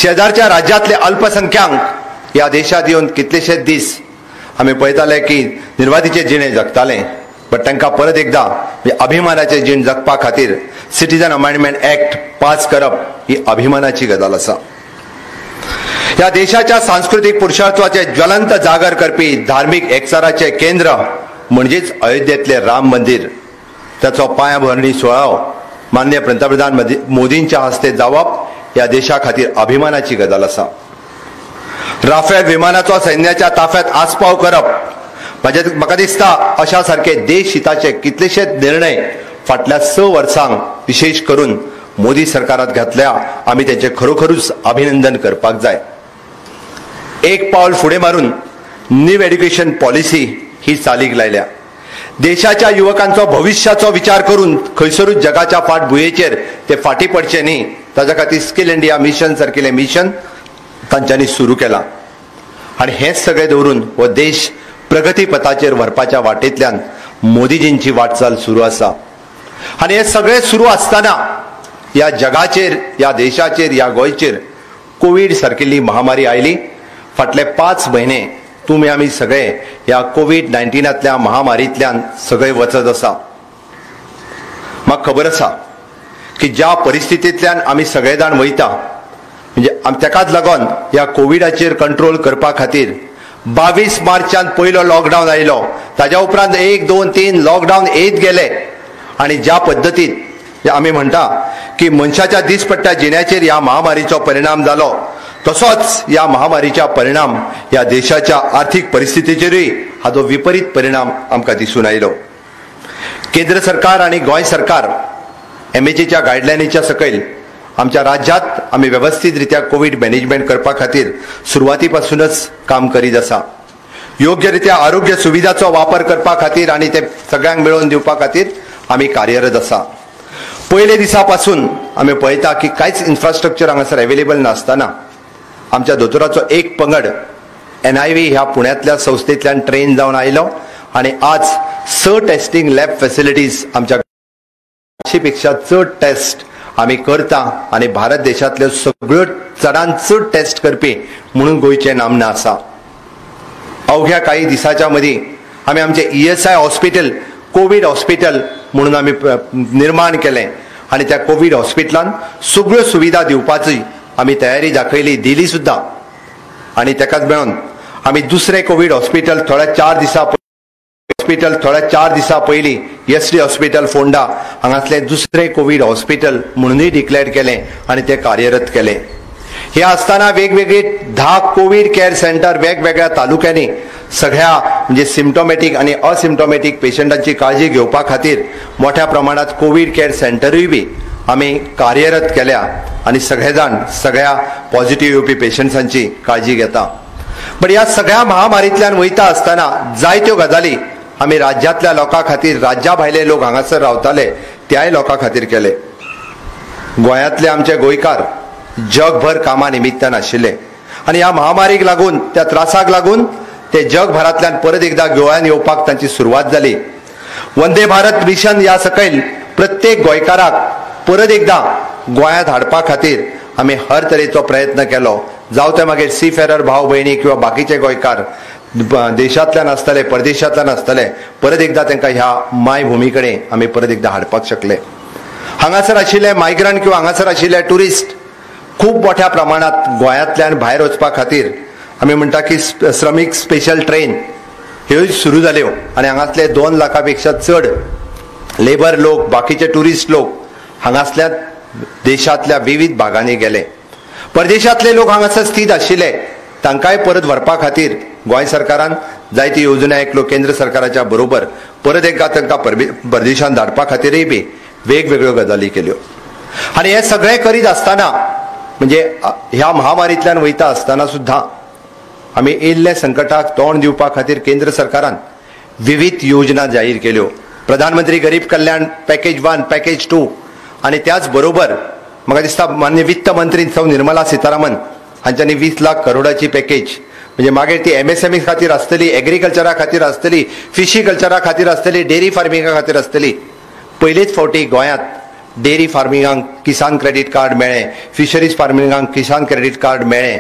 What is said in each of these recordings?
शेजारच्या राज्यांतले अल्पसंख्याक ह्या देशांत येवन कितलेशेच दीस आमी पळयताले की निर्वादीचे जिणे जगताले, बट तांकां परत एकदां अभिमानाचे जीण जगपा खातीर सिटीजन अमेंडमेंट एक्ट पास करप ही अभिमानाची गजाल आसा. ह्या देशाच्या सांस्कृतीक पुरुषार्थाचे ज्वलंत जागर करपी धार्मीक एकचाराचे केंद्र म्हणजेच अयोध्येतले राम मंदिर, ताचो पांयाभरणी सुवाळो माननीय पंतप्रधान मोदींच्या हस्ते जावप ह्या देशा खातीर अभिमानाची गजाल आसा. राफेल विमानाचो सैन्याच्या ताफ्यात आस्पाव करप म्हाका दिसता अशा सारखे देश हिताचे कितलेशेच निर्णय फाटल्या 6 वर्सांक विशेष करून मोदी सरकारात घातल्या, आमी तेंचे खरोखरूच अभिनंदन करपाक जाय. एक पावल फुडें मारून न्यू एड्युकेशन पॉलिसी ही चालीक लायल्या. देशाच्या युवकांचो भविष्याचो विचार करून खंयसरूच जगाच्या फाटभुंयेचेर ते फाटी पडचे न्ही ताच्या खातीर स्किल इंडिया मिशन सारकिलें मिशन तांच्यांनी सुरू केलां आनी हेंच सगळें दवरून हो देश प्रगती पथाचेर व्हरपाच्या वाटेंतल्यान मोदीजींची वाटचाल सुरू आसा. आनी हें सगळें सुरू आसतना ह्या जगाचेर, ह्या देशाचेर, ह्या गोंयचेर कोवीड सारकिल्ली महामारी आयली. फाटले 5 म्हयने तुमी आमी सगळे ह्या कोवीड-19 महामारींतल्यान सगळे वचत आसा. म्हाका खबर आसा की ज्या परिस्थितींतल्यान आमी सगळे जाण वयता म्हणजे तेकाच लागून ह्या कोविडाचेर कंट्रोल करपा खातीर 22 मार्चान पयलो लॉकडावन आयलो, ताज्या उपरांत 1, 2, 3 लॉकडावन येत गेले. आनी ज्या पद्दतीन आमी म्हणटा की मनशाच्या दिसपट्ट्या जिण्याचेर ह्या महामारीचो परिणाम जालो, तसोच ह्या महामारीचा परिणाम ह्या देशाच्या आर्थिक परिस्थितीचेरूय हाचो विपरीत परिणाम आमकां दिसून आयलो. केंद्र सरकार आनी गोंय सरकार एमएचएच्या गायडलायनीच्या सकयल आमच्या राज्यात आमी वेवस्थीत रित्या कोवीड मॅनेजमेंट करपा खातीर सुरवातीपासूनच काम करीत आसा. योग्य रित्या आरोग्य सुविधाचो वापर करपा खातीर आनी ते सगळ्यांक मेळोवन दिवपा खातीर आमी कार्यरत आसा. पयले दिसा पासून आमी पळयता की कांयच इन्फ्रास्ट्रक्चर हांगासर अवेलेबल नासतना आमच्या दोतोराचो एक पंगड NIV ह्या पुण्यांतल्या संस्थेंतल्यान ट्रेन जावन आयलो आनी आज 6 टेस्टिंग लॅब फॅसिलिटीज आमच्या 800 पेक्षा चड टेस्ट आमी करता आनी भारत देशांतल्यो सगळ्यो चडान चड टेस्ट करपी म्हणून गोंयचें नामना आसा. अवघ्या काही दिसाच्या मदीं आमी आमचें ESI hospital Covid hospital म्हणून आमी निर्माण केलें आनी त्या कोवीड हॉस्पिटलान सगळ्यो सुविधा दिवपाची आमी तयारी दाखयली, दिली सुद्दां. आनी तेकाच मेळून आमी दुसरें कोवीड हॉस्पिटल थोड्या 4 दिसां हॉस्पिटल थोड्या 4 दिसां पयलीं SD hospital Ponda हांगासलें दुसरें कोवीड हॉस्पिटल म्हणूनय डिक्लेअर केलें आनी तें कार्यरत केलें. हे आसतना वेगवेगळे 10 कोवीड केअर सेंटर वेगवेगळ्या तालुक्यांनी सगळ्या म्हणजे सिम्टोमॅटीक आनी असिम्टोमॅटीक पेशंटांची काळजी घेवपा खातीर मोठ्या प्रमाणात कोवीड केअर सेंटरूय बी आमी कार्यरत केल्या आनी सगळे जाण सगळ्या पॉझिटिव्ह येवपी पेशंट्सांची काळजी घेता. बट ह्या सगळ्या महामारींतल्यान वयता आसतना जायत्यो गजाली आमी राज्यांतल्या लोकां खातीर, राज्या भायले लोक हांगासर रावताले त्याय लोकां खातीर केले. गोंयांतले आमचे गोंयकार जगभर कामा निमित्तान आशिल्ले आनी ह्या महामारीक लागून, त्या त्रासाक लागून ते जगभरांतल्यान परत एकदां गोंयांत येवपाक तांची सुरवात जाली. वंदे भारत मिशन ह्या सकयल प्रत्येक गोंयकाराक परत एकदां गोंयांत हाडपा खातीर आमी हर तरेचो प्रयत्न केलो. जावं ते मागीर सीफेरर भाव भयणी किंवा बाकीचे गोंयकार देशांतल्यान आसतले, परदेशांतल्यान आसतले, परत एकदां तांकां ह्या मायभुमी कडेन आमी परत एकदां हाडपाक शकले. हांगासर आशिल्ले मायग्रंट किंवा हांगासर आशिल्ले ट्युरिस्ट खूब मोठ्या प्रमाणात गोंयांतल्यान भायर वचपा खातीर आमी म्हणटा की श्रमीक स्पेशल ट्रेन ह्योय सुरू जाल्यो आनी हांगासले 2 लाखां पेक्षा चड लेबर लोक, बाकीचे ट्युरिस्ट लोक हांगासल्या देशांतल्या विविध भागांनी गेले. परदेशांतले लोक हांगासर स्थीत आशिल्ले तांकांय परत व्हरपा खातीर गोंय सरकारान जायती योजना एकलो केंद्र सरकाराच्या बरोबर परत एकदां तांकां परदेशांत धाडपा खातीरय बी वेगवेगळ्यो गजाली केल्यो. आनी हें सगळें करीत आसतना म्हणजे ह्या महामारींतल्यान वयता आसतना सुद्दां आमी येयल्ल्या संकटाक तोंड दिवपा खातीर केंद्र सरकारान विविध योजना जाहीर केल्यो. प्रधानमंत्री गरीब कल्याण पॅकेज 1, पॅकेज 2 आनी त्याच बरोबर म्हाका दिसता माननीय वित्त मंत्री सौ निर्मला सीतारामन हांच्यांनी 20 लाख करोडाची पॅकेज म्हणजे मागीर ती MSME खातीर आसतली, एग्रीकल्चरा खातीर आसतली, फिशिकल्चरा खातीर आसतली, डेअरी फार्मिंगा खातीर आसतली. पयलेच फावटी गोंयांत डेअरी फार्मिंगाक किसान क्रेडीट कार्ड मेळ्ळें, फिशरीज फार्मिंगाक किसान क्रेडीट कार्ड मेळ्ळें.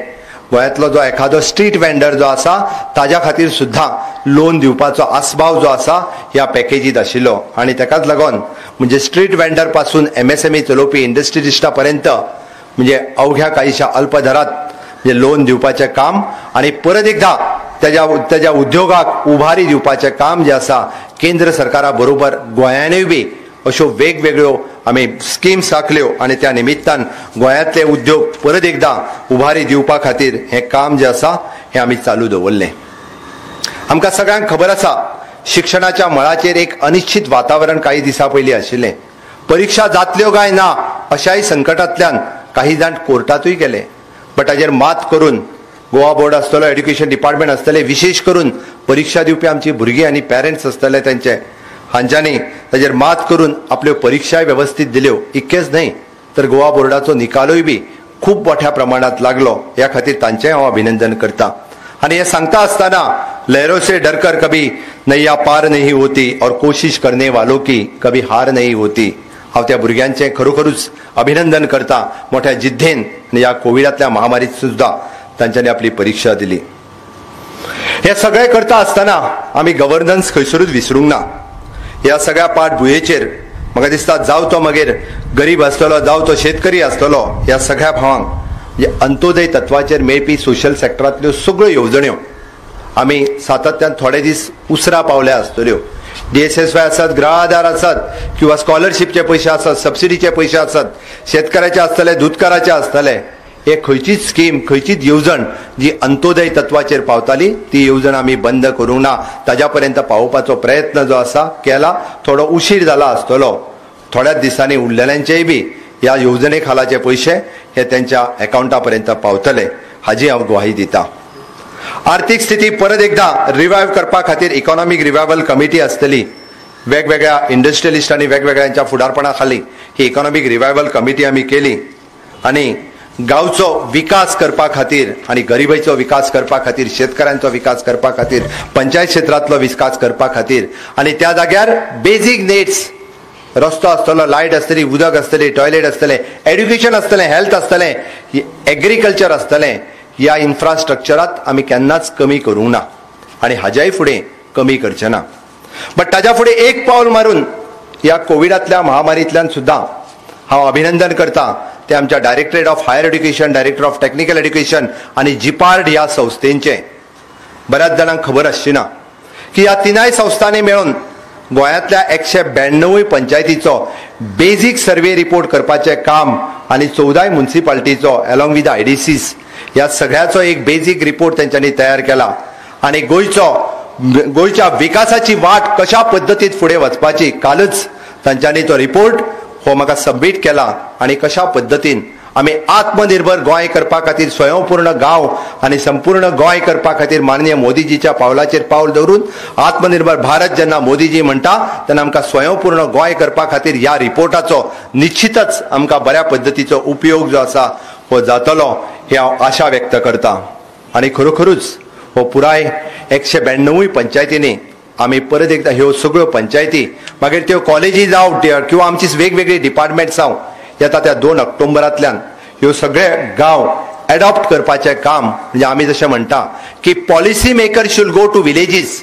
गोंयांतलो जो एखादो स्ट्रीट वेंडर जो आसा ताज्या खातीर सुद्दां लोन दिवपाचो आस्पाव जो आसा ह्या पॅकेजीत आशिल्लो. आनी ताकाच लागून म्हणजे स्ट्रीट वेंडर पासून एमएसएमई चलोवपी इंडस्ट्रियलिस्टा पर्यंत म्हणजे अवघ्या काहीशा अल्प दरात म्हणजे लोन दिवपाचें काम आनी परत एकदां तेज्या उद्योगाक उभारी दिवपाचें काम जें आसा केंद्र सरकारा बरोबर गोंयानूय बी अश्यो वेगवेगळ्यो आमी स्किम्स आंखल्यो आनी त्या निमित्तान गोंयांतले उद्योग परत एकदां उभारी दिवपा खातीर हें काम जें आसा हें आमी चालू दवरलें. आमकां सगळ्यांक खबर आसा शिक्षणाच्या मळाचेर एक अनिश्चित वातावरण काही दिसां पयलीं आशिल्लें. परिक्षा जातल्यो काय ना अशाय संकटांतल्यान काही जाण कोर्टांतूय गेले. बट ताजेर मात करून गोवा बोर्ड आसतलो, एड्युकेशन डिपार्टमेंट आसतलें, विशेश करून परिक्षा दिवपी आमची भुरगीं आनी पेरंट्स आसतले तेंचे, हांच्यांनी ताजेर मात करून आपल्यो परिक्षाय वेवस्थीत दिल्यो. इतकेंच न्हय तर गोवा बोर्डाचो निकालूय बी खूब मोठ्या प्रमाणांत लागलो. ह्या खातीर तांचें हांव अभिनंदन करता. आनी हें सांगता आसतना लहरों से डरकर कभी नैया पार नहीं होती और कोशिश करने वालों की कभी हार नहीं होती. हांव त्या भुरग्यांचें खरोखरूच अभिनंदन करता. मोठ्या जिद्देन आनी ह्या कोविडांतल्या महामारीत सुद्दां तांच्यांनी आपली परिक्षा दिली. हे सगळें करता आसतना आमी गव्हर्नन्स खंयसरूच विसरूंक ना. ह्या सगळ्या पाठभुंयेचेर म्हाका दिसता जावं तो मागीर गरीब आसतलो, जावं तो शेतकरी आसतलो, ह्या सगळ्या भावांक म्हणजे अंत्योदय तत्वाचेर मेळपी सोशल सेक्टरांतल्यो सगळ्यो येवजण्यो आमी सातत्यान थोडे दीस उसरा पावल्या आसतल्यो. DSSY आसत, गृह आधार आसत किंवा स्कॉलरशीपचे पयशे आसत, सबसिडीचे पयशे आसत, शेतकऱ्याचे आसतले, दुदकाराचे आसतले, हे खंयचीच स्कीम खंयचीच येवजण जी अंत्योदय तत्वाचेर पावताली ती येवजण आमी बंद करूंक ना. ताज्या पर्यंत पावोवपाचो प्रयत्न जो आसा केला. थोडो उशीर जाला आसतलो, थोड्याच दिसांनी उरलेल्यांचेय बी ह्या येवजणे खालाचे पयशे हे तेंच्या एकावंटा पर्यंत पावतले हाजी हांव ग्वाही दिता. आर्थीक स्थिती परत एकदां रिवायव करपा खातीर इकॉनॉमीक रिवायवल कमिटी आसतली. वेगवेगळ्या इंडस्ट्रियलिस्ट आनी वेगवेगळ्यांच्या फुडारपणा खाली ही इकॉनॉमीक रिवायवल कमिटी आमी केली आनी गांवचो विकास करपा खातीर आनी गरिबीचो विकास करपा खातीर, शेतकऱ्यांचो विकास करपा खातीर, पंचायत क्षेत्रांतलो विकास करपा खातीर आनी त्या जाग्यार बेजीक नीड्स, रस्तो आसतलो, लायट आसतली, उदक आसतली, टॉयलेट आसतलें, एड्युकेशन आसतलें, हेल्थ आसतलें, एग्रीकल्चर आसतलें, ह्या इन्फ्रास्ट्रक्चरात आमी केन्नाच कमी करूंक ना आनी हाज्याय फुडें कमी करचे ना. बट ताज्या फुडें एक पावल मारून ह्या कोविडांतल्या महामारींतल्यान सुद्दां हांव अभिनंदन करता ते आमच्या directorate of higher education, director of technical education आनी जिपार्ड ह्या संस्थेंचें. बऱ्याच जाणांक खबर आसची ना की ह्या तिनाय संस्थांनी मेळून गोंयांतल्या 192 पंचायतीचो बेजीक सर्वे रिपोर्ट करपाचें काम आनी 14 मुन्सिपाल्टीचो एलॉंग विथ IDCs ह्या सगळ्याचो एक बेजीक रिपोर्ट तेंच्यांनी तयार केला आनी गोंयच्या विकासाची वाट कशा पद्दतीत फुडें वचपाची कालच तांच्यांनी तो रिपोर्ट हो म्हाका सबमीट केला आनी कशा पद्दतीन आमी आत्मनिर्भर गोंय करपा खातीर, स्वयंपूर्ण गांव आनी संपूर्ण गोंय करपा खातीर माननीय मोदीजीच्या पावलाचेर पावल दवरून आत्मनिर्भर भारत जेन्ना मोदीजी म्हणटा तेन्ना आमकां स्वयंपूर्ण गोंय करपा खातीर ह्या रिपोर्टाचो निश्चितच आमकां बऱ्या पद्दतीचो उपयोग जो आसा हो जातलो हे हांव आशा व्यक्त करता. आनी खरोखरूच हो पुराय 192 पंचायतींनी आमी परत एकदां ह्यो सगळ्यो पंचायती, मागीर त्यो कॉलेजी जावं किंवा आमची वेगवेगळी डिपार्टमेंट जावं, येता त्या 2 ऑक्टोबरांतल्यान ह्यो सगळे गांव एडॉप्ट करपाचें काम, म्हणजे आमी जशें म्हणटा की policy maker should go to villages.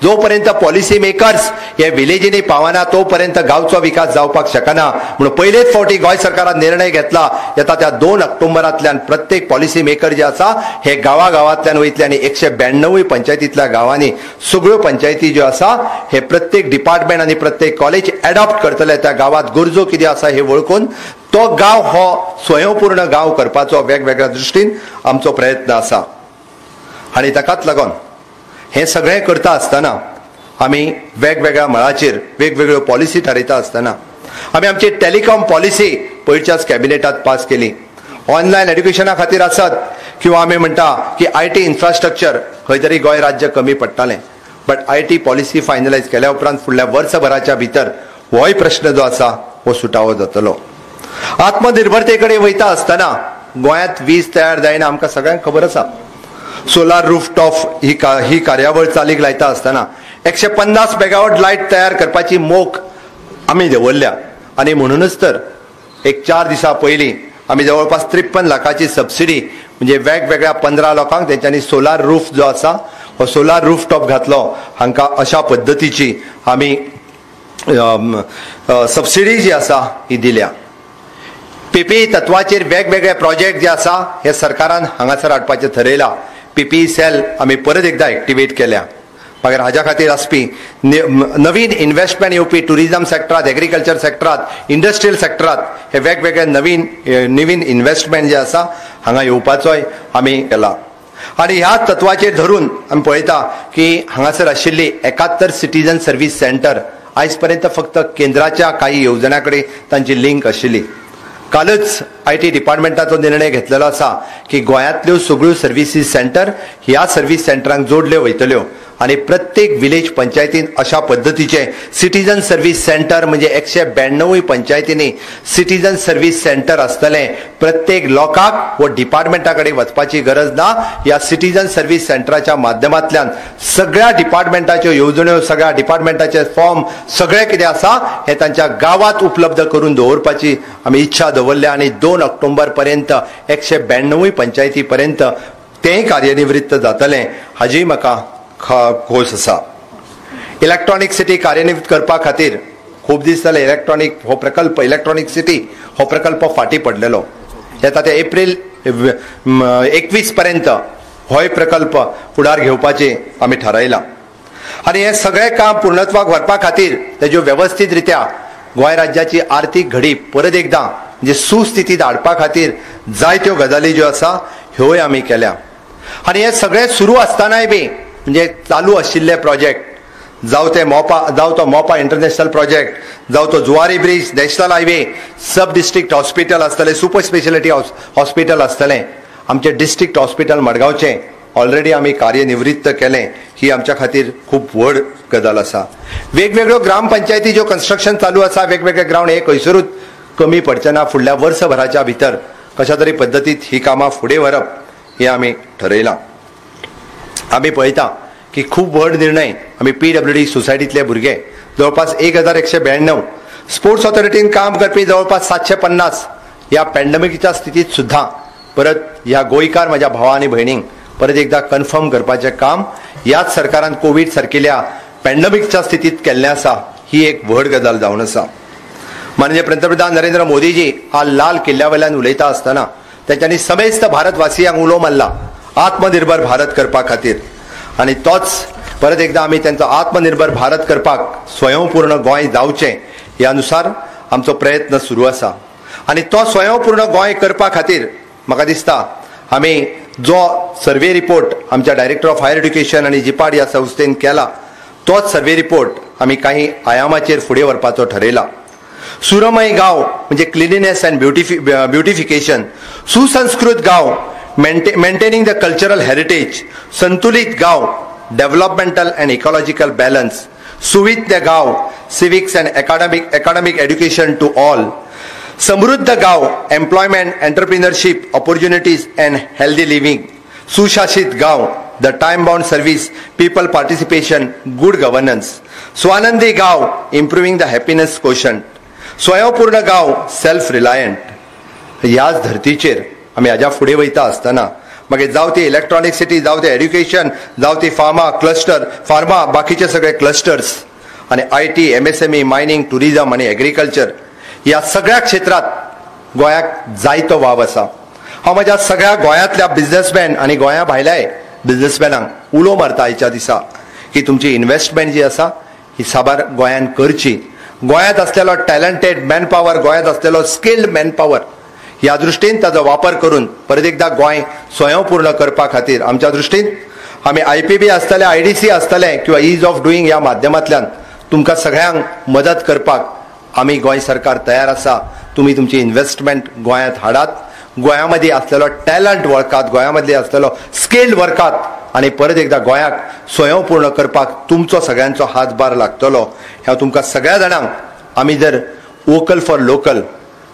जोपर्यंत पॉलिसी मेकर्स हे विलेजींनी पावना तोपर्यंत गांवचो विकास जावपाक शकना. म्हणून पयलेच फावटी गोंय सरकारान निर्णय घेतला येता त्या 2 ऑक्टोबरांतल्यान प्रत्येक पॉलिसी मेकर जे आसा हे गांवागांवांतल्यान वयतले आनी 192 पंचायतींतल्या गांवांनी सगळ्यो पंचायती ज्यो आसा हे प्रत्येक डिपार्टमेंट आनी प्रत्येक कॉलेज एडॉप्ट करतले. त्या गांवांत गरजो कितें आसा हे वळखून तो गांव हो स्वयंपूर्ण गांव करपाचो वेगवेगळ्या दृश्टीन आमचो प्रयत्न आसा. आनी ताकाच लागून हें सगळें करता आसतना आमी वेगवेगळ्या मळाचेर वेगवेगळ्यो पॉलिसी थारयता आसतना आमी आमची टेलिकॉम पॉलिसी पयरच्याच कॅबिनेटात पास केली. ऑनलायन एड्युकेशना खातीर आसत किंवा आमी म्हणटा की IT infrastructure खंय तरी गोंय राज्य कमी पडटालें, but IT policy finalise केल्या उपरांत फुडल्या वर्सभराच्या भितर होय प्रश्न जो आसा हो सुटावो जातलो. आत्मनिर्भरते कडेन वयता आसतना गोंयांत वीज तयार जायना आमकां सगळ्यांक खबर आसा. सोलार रूफटॉप ही कार्यावळ चालीक लायता आसतना 150 मेगावॉट लायट तयार करपाची मोख आमी दवरल्या आनी म्हणूनच तर एक 4 दिसां पयलीं आमी जवळपास 53 लाखाची सबसिडी म्हणजे वेगवेगळ्या 15 लोकांक तेंच्यांनी सोलार रूफ जो आसा हो सोलार रूफ टॉप घातलो. हांकां अशा पद्दतीची आमी सबसिडी जी आसा ही दिल्या. पीपीई तत्वाचेर वेगवेगळे प्रोजेक्ट जे आसा हे सरकारान हांगासर हाडपाचें थरयलां. पीपीई सेल आमी परत एकदां एक्टिवेट केल्या. मागीर हाज्या खातीर आसपी नवीन इन्व्हेस्टमेंट येवपी टुरिझम सेक्टरात, एग्रीकल्चर सेक्टरात, इंडस्ट्रियल सेक्टरात हे वेगवेगळे नवीन नवीन इन्व्हेस्टमेंट जे आसा हांगा येवपाचोय आमी केला. आनी ह्या तत्वाचेर धरून आमी पळयता की हांगासर आशिल्ली 71 सिटीजन सर्वीस सेंटर आयज पर्यंत फक्त केंद्राच्या काही येवजण्यां कडेन तांची लिंक आशिल्ली. कालच I T डिपार्टमेंटाचो निर्णय घेतलेलो आसा की गोंयांतल्यो सगळ्यो सर्विसीस सेंटर ह्या सर्वीस सेंटरांक जोडल्यो वयतल्यो आनी प्रत्येक विलेज पंचायतीन अशा पद्दतीचे सिटीजन सर्वीस सेंटर म्हणजे 192 पंचायतींनी सिटीजन सर्वीस सेंटर आसतलें. प्रत्येक लोकांक वो डिपार्टमेंटा कडेन वचपाची गरज ना. ह्या सिटीजन सर्वीस सेंटराच्या माध्यमांतल्यान सगळ्या डिपार्टमेंटाच्यो येवजण्यो, सगळ्या डिपार्टमेंटाचे फॉर्म, सगळें कितें आसा हें तांच्या गांवांत उपलब्ध करून दवरपाची आमी इच्छा दवरल्या आनी 2 ऑक्टोबर पर्यंत 192 पंचायती पर्यंत तेंय कार्यनिवृत्त जातलें हाजी म्हाका खोस आसा. इलेक्ट्रॉनिक सिटी कार्यान्वित करपा खातीर खूब दीस जाले इलेक्ट्रॉनिक हो प्रकल्प, इलेक्ट्रॉनिक सिटी हो प्रकल्प फाटीं पडलेलो. येता ते एप्रील 21 पर्यंत होय प्रकल्प फुडार घेवपाचे आमी थारायलां आनी हें सगळें काम पूर्णत्वाक व्हरपा खातीर तेज्यो वेवस्थीत रित्या गोंय राज्याची आर्थीक घडी परत एकदां म्हणजे सुस्थितींत हाडपा खातीर जायत्यो गजाली ज्यो आसा ह्योय आमी केल्या. आनी हें सगळें सुरू आसतनाय बी म्हणजे चालू आशिल्ले प्रोजेक्ट, जावं ते मोपा, जावं तो मोपा इंटरनॅशनल प्रोजेक्ट, जावं तो Zuari bridge, national highway, sub district hospital आसतलें, सुपर स्पेशलिटी हॉस्पिटल आसतलें. आमचें डिस्ट्रिक्ट हॉस्पिटल मडगांवचें ऑलरेडी आमी कार्यनिवृत्त केलें, ही आमच्या खातीर खूब व्हड गजाल आसा. वेगवेगळ्यो ग्रामपंचायती ज्यो कन्स्ट्रक्शन चालू आसा, वेगवेगळे ग्रावंड हे खंयसरूच कमी पडचें ना. फुडल्या वर्सभराच्या भितर कशा तरी पद्दतीत ही कामां फुडें व्हरप हें आमी ठरयलां. आमी पळयता की खूब व्हड निर्णय आमी पीडब्ल्यूडी सोसायटींतले भुरगे जवळपास 1192, स्पोर्ट्स ऑथॉरिटीन काम करपी जवळपास 750 ह्या पॅन्डेमिकच्या स्थितीत सुद्दां परत ह्या गोंयकार म्हाज्या भावा आनी भयणींक परत एकदां कन्फर्म करपाचें काम ह्याच सरकारान कोवीड सारकिल्या पॅन्डेमिकच्या स्थितीत केल्लें आसा. ही एक व्हड गजाल जावन आसा. माननीय पंतप्रधान नरेंद्र मोदीजी हा लाल किल्ल्या वयल्यान उलयता आसतना तेंच्यांनी समेस्त भारतवासियांक उलो मारला आत्मनिर्भर भारत करपा खातीर आनी तोच परत एकदां आमी तेंचो आत्मनिर्भर भारत करपाक स्वयंपूर्ण गोंय जावचें ह्या नुसार आमचो प्रयत्न सुरू आसा. आनी तो स्वयंपूर्ण गोंय करपा खातीर म्हाका दिसता आमी जो सर्वे रिपोर्ट आमच्या डायरेक्टर ऑफ हायर एड्युकेशन आनी जिपाड ह्या संस्थेन केला तोच सर्वे रिपोर्ट आमी काही आयामाचेर फुडें व्हरपाचो ठरयला. सुरमय गांव म्हणजे क्लिनिनेस अँड ब्युटिफिकेशन, सुसंस्कृत गांव, मेंटेनिंग the cultural heritage, संतुलित गांव, डेव्हलपमेंटल अँड इकॉलॉजिकल बॅलन्स, सुविद्य गांव, civics and academic education to all, समृद्ध गांव, employment, entrepreneurship opportunities and healthy living, सुशासित गांव, the time bound service, people participation, good governance, Swanandi गांव, improving the happiness quotient, स्वयंपूर्ण गांव, self reliant. ह्याच धर्तीचेर आमी हाज्या फुडें वयता आसतना मागीर जावं ती इलेक्ट्रॉनिक सिटी, जावं तें एड्युकेशन, जावं ती फार्मा क्लस्टर, फार्मा बाकीचे सगळे क्लस्टर्स आनी I T, M S M E, mining, tourism आनी एग्रीकल्चर ह्या सगळ्या क्षेत्रांत गोंयाक जायतो वाव आसा. हांव म्हज्या सगळ्या गोंयांतल्या बिजनेसमॅन आनी गोंया भायल्याय बिजनेसमॅनांक उलो मारता आयच्या दिसा की तुमची इन्व्हेस्टमेंट जी आसा ही साबार गोंयान करची. गोंयांत आसलेलो टॅलंटेड मॅनपावर, गोंयांत आसलेलो स्किल्ड मॅनपावर ह्या दृश्टीन ताजो वापर करून परत एकदां गोंय स्वयंपूर्ण करपा खातीर आमच्या दृश्टीन आमी I P बी आसतले, I D C आसतले किंवा is of doing ह्या माध्यमांतल्यान तुमकां सगळ्यांक मदत करपाक आमी गोंय सरकार तयार आसा. तुमी तुमची इन्व्हेस्टमेंट गोंयांत हाडात, गोंया मदीं आसलेलो टॅलंट वळखात, गोंया मदीं आसलेलो स्किल्ड वळखात आनी परत एकदां गोंयाक स्वयंपूर्ण करपाक तुमचो सगळ्यांचो हातभार लागतलो. ह्या तुमकां सगळ्या जाणांक आमी जर वोकल फॉर लोकल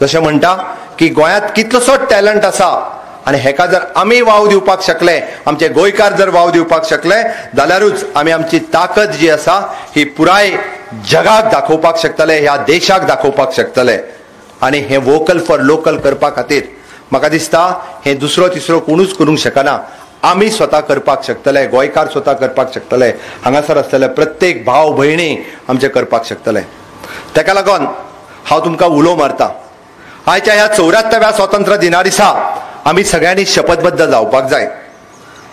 जशें म्हणटा की गोंयांत कितलोसो टॅलंट आसा आनी हेका जर आमी वाव दिवपाक शकले, आमचे गोंयकार जर वाव दिवपाक शकले जाल्यारूच आमी आमची ताकद जी आसा ही पुराय जगाक दाखोवपाक शकतले, ह्या देशाक दाखोवपाक शकतले. आनी हें वोकल फॉर लोकल करपा खातीर म्हाका दिसता हें दुसरो तिसरो कोणूच करूंक शकना, आमी स्वता करपाक शकतले, गोंयकार स्वता करपाक शकतले, हांगासर आसतले प्रत्येक भाव भयणी आमचे करपाक शकतले. ताका लागून हांव तुमकां उलो मारता, आयच्या ह्या 74व्या स्वातंत्र्य दिना दिसा आमी सगळ्यांनी शपथबद्ध जावपाक जाय.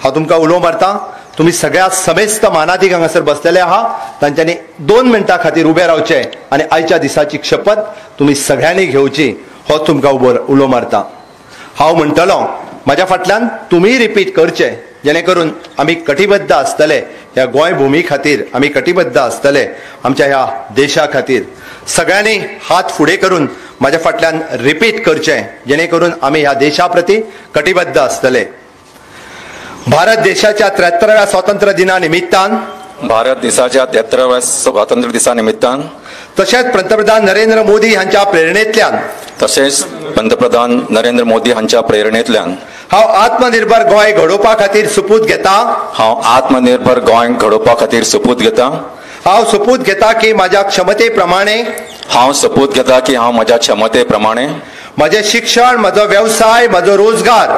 हांव तुमकां उलो मारता, तुमी सगळ्या समेस्त मानादीक हांगासर बसलेले आहा तांच्यांनी 2 मिनटां खातीर उबे रावचे आनी आयच्या दिसाची शपथ तुमी सगळ्यांनी घेवची, हो तुमकां उलो मारता. हांव म्हणटलो म्हाज्या फाटल्यान तुमी रिपीट करचे, जेणे करून आमी कटिबद्ध आसतले ह्या गोंय भुमी खातीर, आमी कटिबद्ध आसतले आमच्या ह्या देशा खातीर. सगळ्यांनी हात फुडें करून म्हाज्या फाटल्यान रिपीट करचे, जेणे करून आमी ह्या देशा प्रती कटिबद्ध आसतले. भारत देशाच्या 73व्या स्वातंत्र्य दिना निमित्तान, भारत देशाच्या 73व्या स्वातंत्र्य दिसा निमित्तान, तशेंच पंतप्रधान नरेंद्र मोदी हांच्या प्रेरणेंतल्यान, तशेंच पंतप्रधान नरेंद्र मोदी हांच्या प्रेरणेंतल्यान हांव आत्मनिर्भर गोंय घडोवपा खातीर सोपूत घेता. हांव आत्मनिर्भर गोंय घडोवपा खातीर सोपूत घेता. हांव सोपूत घेता की म्हाज्या क्षमते प्रमाणे, हांव सोपूत घेता की हांव म्हज्या क्षमते प्रमाणे म्हजें शिक्षण, म्हजो वेवसाय, म्हजो रोजगार,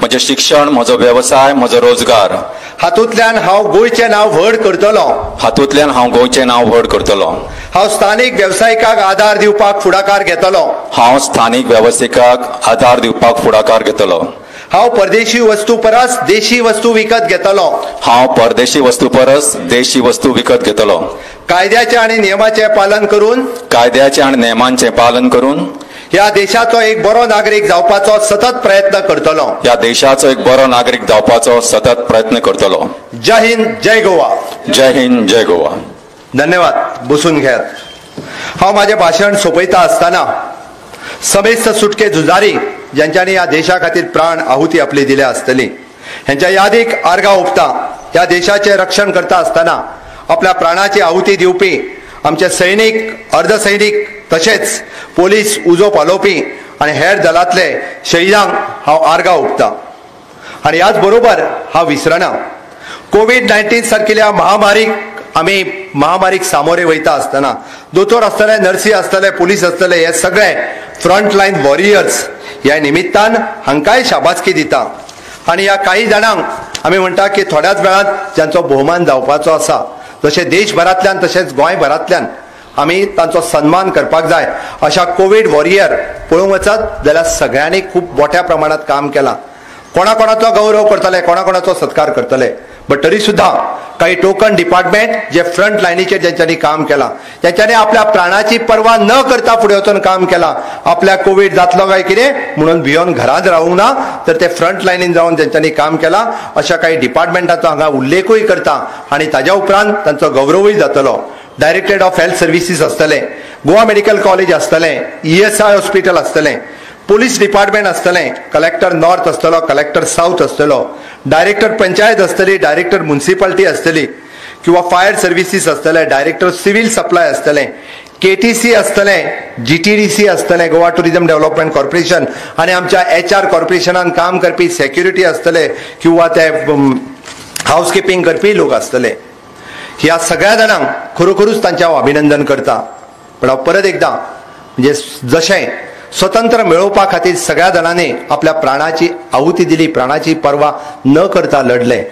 म्हजें शिक्षण, म्हजो वेवसाय, म्हजो रोजगार हातूंतल्यान हांव गोंयचें नांव व्हड करतलो, हातूंतल्यान हांव गोंयचें नांव व्हड करतलो. हांव स्थानीक वेवसायिकांक आदार दिवपाक फुडाकार घेतलो, हांव स्थानीक वेवसायिकांक आदार दिवपाक फुडाकार घेतलो. हांव परदेशी वस्तू परस देशी वस्तू विकत घेतलो, हांव परदेशी वस्तू परस देशी वस्तू विकत घेतलो. कायद्याचें आनी नियमाचें पालन करून, कायद्याचें आनी नेमांचें पालन करून ह्या देशाचो एक बरो नागरीक जावपाचो सतत प्रयत्न करतलो, ह्या देशाचो एक बरो नागरीक जावपाचो सतत प्रयत्न करतलो. जय हिंद, जय गोवा. जय हिंद, जय गोवा. धन्यवाद. बसून घेयात. हांव म्हाजें भाशण सोंपयता आसतना समेस्त सुटके झुजारी ज्यांच्यांनी ह्या देशा खातीर प्राण आहुती आपली दिल्या आसतली हेंच्या यादीक आर्गां ओंपता. ह्या देशाचें रक्षण करता आसतना आपल्या प्राणाची आहुती दिवपी आमचे सैनीक, अर्धसैनीक, तशेंच पोलीस, उजो पालोवपी आनी हेर दलांतले शहीदांक हांव आर्गां ओंपता. आनी ह्याच बरोबर हांव विसरना, कोवीड-19 सारकिल्या महामारीक आमी महामारीक सामोरे वयता आसतना दोतोर आसतले, नर्सी आसतले, पोलीस आसतले, हे सगळे फ्रंट लायन वॉरियर्स ह्या निमित्तान हांकांय शाबासकी दिता. आनी ह्या काही जाणांक आमी म्हणटा की थोड्याच वेळांत जांचो भोवमान जावपाचो आसा, जशें देशभरांतल्यान तशेंच गोंयभरांतल्यान आमी तांचो सन्मान करपाक जाय. अशा कोवीड वॉरियर पळोवंक वचत जाल्यार सगळ्यांनी खूब मोठ्या प्रमाणांत काम केलां. कोणाकोणाचो गौरव करतले, कोणाकोणाचो सत्कार करतले, बट तरी सुद्दां काही टोकन डिपार्टमेंट जे फ्रंट लायनीचेर ज्यांच्यांनी काम केलां, ज्यांच्यांनी आपल्या प्राणाची पर्वा न करता फुडें वचून काम केलां, आपल्या कोवीड जातलो काय कितें म्हणून भियोन घरांत रावूंक ना, तर ते फ्रंट लायनीन जावन ज्यांच्यांनी काम केलां अशा काही डिपार्टमेंटाचो हांगा उल्लेखूय करता आनी ताज्या उपरांत तांचो गौरवूय जातलो. डायरेक्टरेट ऑफ हेल्थ सर्विसीस आसतलें, गोवा मेडिकल कॉलेज आसतलें, ESI hospital आसतलें, पोलीस डिपार्टमेंट आसतलें, कलेक्टर नॉर्थ आसतलो, कलेक्टर सावथ आसतलो, डायरेक्टर पंचायत आसतली, डायरेक्टर म्युनिसिपालिटी आसतली, किंवा फायर सर्विसीस आसतले, डायरेक्टर सिव्हिल सप्लाय आसतलें, KTC आसतलें, GTDC आसतलें, गोवा टुरिझम डेव्हलपमेंट कॉर्पोरेशन आनी आमच्या HR कॉर्पोरेशनान काम करपी सेक्युरिटी आसतले किंवा ते हावसकिपींग करपी लोक आसतले. ह्या सगळ्या जाणांक खरोखरूच तांचें हांव अभिनंदन करता. पण हांव परत एकदां म्हणजे जशें स्वतंत्र मेळोवपा खातीर सगळ्या जाणांनी आपल्या प्राणाची आहुती दिली, प्राणाची पर्वा न करता लढले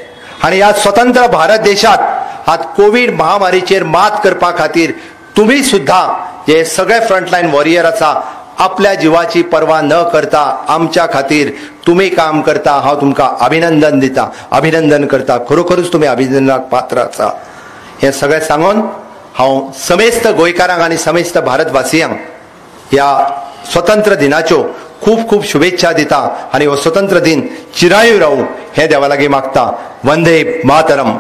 आनी ह्या स्वतंत्र भारत देशात आज कोवीड महामारीचेर मात करपा खातीर तुमी सुद्दां हे सगळे फ्रंटलायन वॉरियर आसा, आपल्या जिवाची पर्वा न करता आमच्या खातीर तुमी काम करता. हांव तुमकां अभिनंदन दिता, अभिनंदन करता. खरोखरूच तुमी अभिनंदनाक पात्र आसा. हें सगळें सांगून हांव समेस्त गोंयकारांक आनी समेस्त भारतवासियांक ह्या स्वतंत्र दिनाच्यो खूब खूब शुभेच्छा दिता आनी हो स्वतंत्र दिन चिरायू रावूं हें देवा लागीं मागता. वंदे मातरम.